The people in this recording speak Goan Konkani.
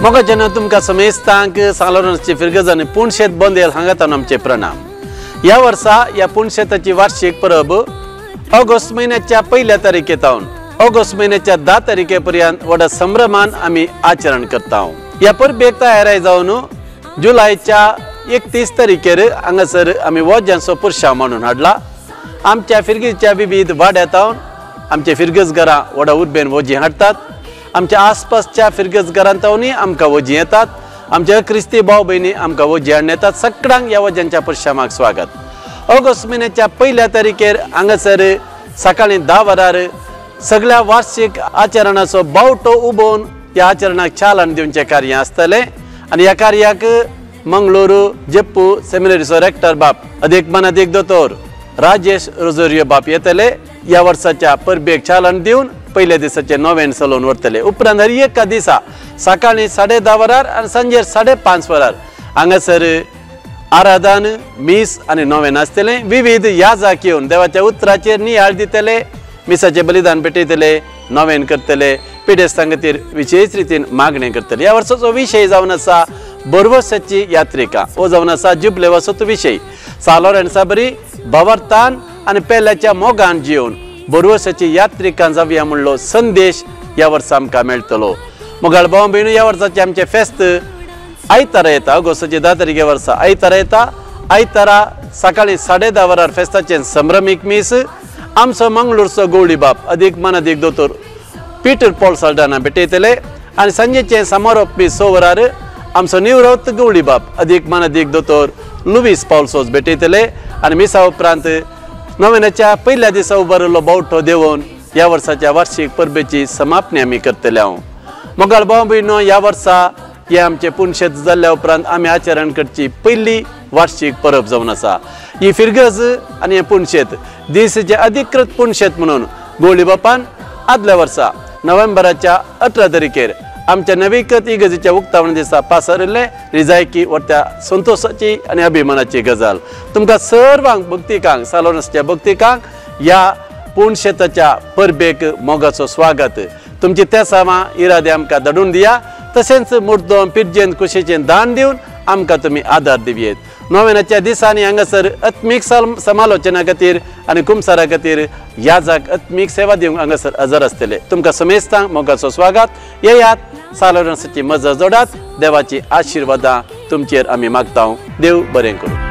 मोगाच्यान तुमकां समेस्तांक सालोरची फिरगज आनी पुणशेत बंदेल हांगातान आमचे प्रणाम। ह्या वर्सा ह्या पुणशेताची वार्षिक परब ऑगस्ट म्हयन्याच्या पयल्या तारखेतावन ऑगस्ट म्हयन्याच्या 10 तारखे पर्यंत व्हडा संभ्रमान आमी आचरण करता। ह्या परबेक तयाराय जावन जुलयच्या 31 तारखेर हांगासर आमी वोज्यांचो पुरशांव मांडून हाडला। आमच्या फिरगीच्या विविध वाड्यातावन आमचे फिरगजघरां व्हडा उर्बेन वोजी हाडटात। आमच्या आसपासच्या फिरगजघरांतावनूय आमकां वोजी येतात। आमच्या क्रिस्ती भाव भयणी आमकां वोजी हाडून येतात। सगळ्यांक ह्या वोज्यांच्या पुरशामाक स्वागत। ऑगस्ट म्हयन्याच्या पयल्या तारखेर हांगासर सकाळीं 10 वरार सगळ्या वार्षिक आचरणाचो बावटो उबोवन ह्या आचरणाक चालन दिवचें कार्य आसतलें आनी ह्या कार्याक मंगळुरू जेप्पू सेमिनरीचो रेक्टर बाप अधीक मानादीक दोतोर राजेश रोजोरियो बाप येतले। ह्या वर्साच्या परबेक चालन दिवन पयल्या दिसाचे नोवेन चलोवन व्हरतले। उपरांत हर एका दिसा सकाळीं 10:30 वरार आनी सांजेर 5:30 वरार हांगासर आराधन मीस आनी नोवेन आसतलें। विविध याजाक येवन देवाच्या उतराचेर नियाळ दितले, मिसाचें बलिदान पेटयतले, नोवेन करतले, पिडेस्तां खातीर विशेश रितीन मागणें करतले। ह्या वर्साचो विशय जावन आसा बरवसाची यात्रिका। हो जावन आसा जुबलेवाचो विशय। सालोरेन्सा बरी भवरतान आनी पेल्याच्या मोगान जिवन बरवसाची यात्रिकां जावया म्हणलो संदेश ह्या वर्सा आमकां मेळटलो। मोगाळ भाव भयणू, ह्या वर्साचें आमचें फेस्त आयतारा येता, ऑगस्टाचे 10 तारखे वर्सा आयतारा येता। आयतारा सकाळीं 10:30 वरार फेस्ताचें संभ्रमीक मीस आमचो मंगळूरचो गवळी बाप अधीक मानादीक दोतोर पीटर पॉल साल्डाना भेटयतले आनी सांजेचें समारोप मीस 6 वरार आमचो निवृत्त गवळी बाप अधीक मानादीक दोतोर लुवीस पावल सोज भेटयतले आनी मिसा उपरांत नोवेनाच्या पयल्या दिसा उबारिल्लो बावटो देवोवन ह्या वर्साच्या वार्षिक परबेची समापणी आमी करतले। हांव मोगाळ भाव भयणो, ह्या वर्सा हे आमचें पुणशेत जाल्ल्या उपरांत आमी आचरण करची पयली वार्षिक परब जावन आसा। ही फिरगज आनी हें पुणशेत देशाचें अधिकृत पुणशेत म्हणून गवळी बापान आदल्या वर्सा नोव्हेंबराच्या 18 तारखेर आमच्या नवीकृत इगर्जेच्या उक्तावण दिसा पासरिल्लें रिजायकी व्हडल्या संतोशाची आनी अभिमानाची गजाल। तुमकां सर्वांक भक्तिकांक सालोनसच्या भक्तिकांक ह्या पुणशेताच्या परबेक मोगाचो स्वागत। तुमची तेसावां इरादे आमकां धाडून दिया, तशेंच मुर्दोम पिरजेन कुशीचें दान दिवन आमकां तुमी आदार दिवयेत। नोवेनाच्या दिसांनी हांगासर आत्मीक समालोचना खातीर आनी कुमसारा खातीर याजाक आत्मीक सेवा दिवंक हांगासर हजर आसतले। तुमकां समेस्तांक मोगाचो स्वागत। येयात, सालोरन्साची मजा जोडात, देवाची आशिर्वादां तुमचेर आमी मागता। देव बरें करूं।